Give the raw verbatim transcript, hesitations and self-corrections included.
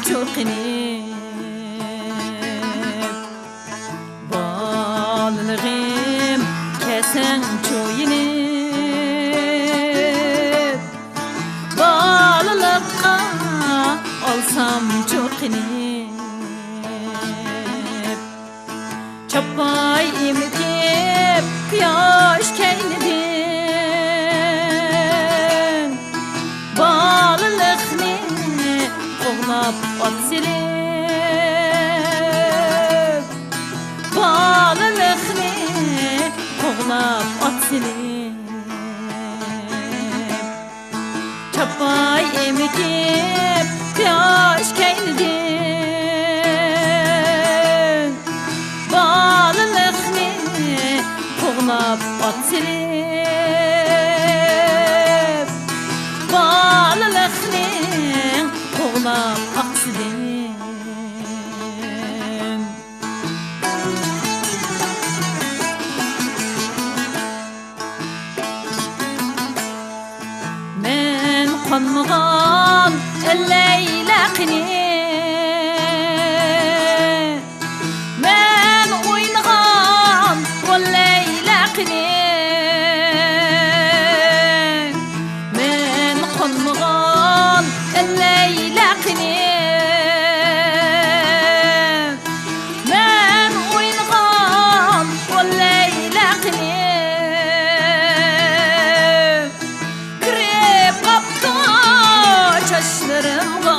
چوقۇنۇپ، بالىلىقىم كەلسەڭچۇ يېنىپ، بالىلىققا ئالسامچۇ قېنىپ. چاپپاي ئېمىتىپ قۇياش كەينىدىن، بالىلىقنى قوغلاپ ئات سېلىپ، بالىلىقنى قوغلاپ ئات سېلىپ. چاپپاي ئېمىتىپ قۇياش كەينىدىن، بالىلىقنى قوغلاپ ئات سېلىپ، بالىلىقنى قوغلاپ ئات سېلىپ. مەن قانمىغان ئەللەيلە قېنى، مەن ئوينىغان ۋاللەيلە قېنى، مەن قانمىغان ئەللەيلە قېنى. مەن ئوينىغان ۋاللەيلە قېنى، كىرىپ قاپتۇ چاچلىرىمغا.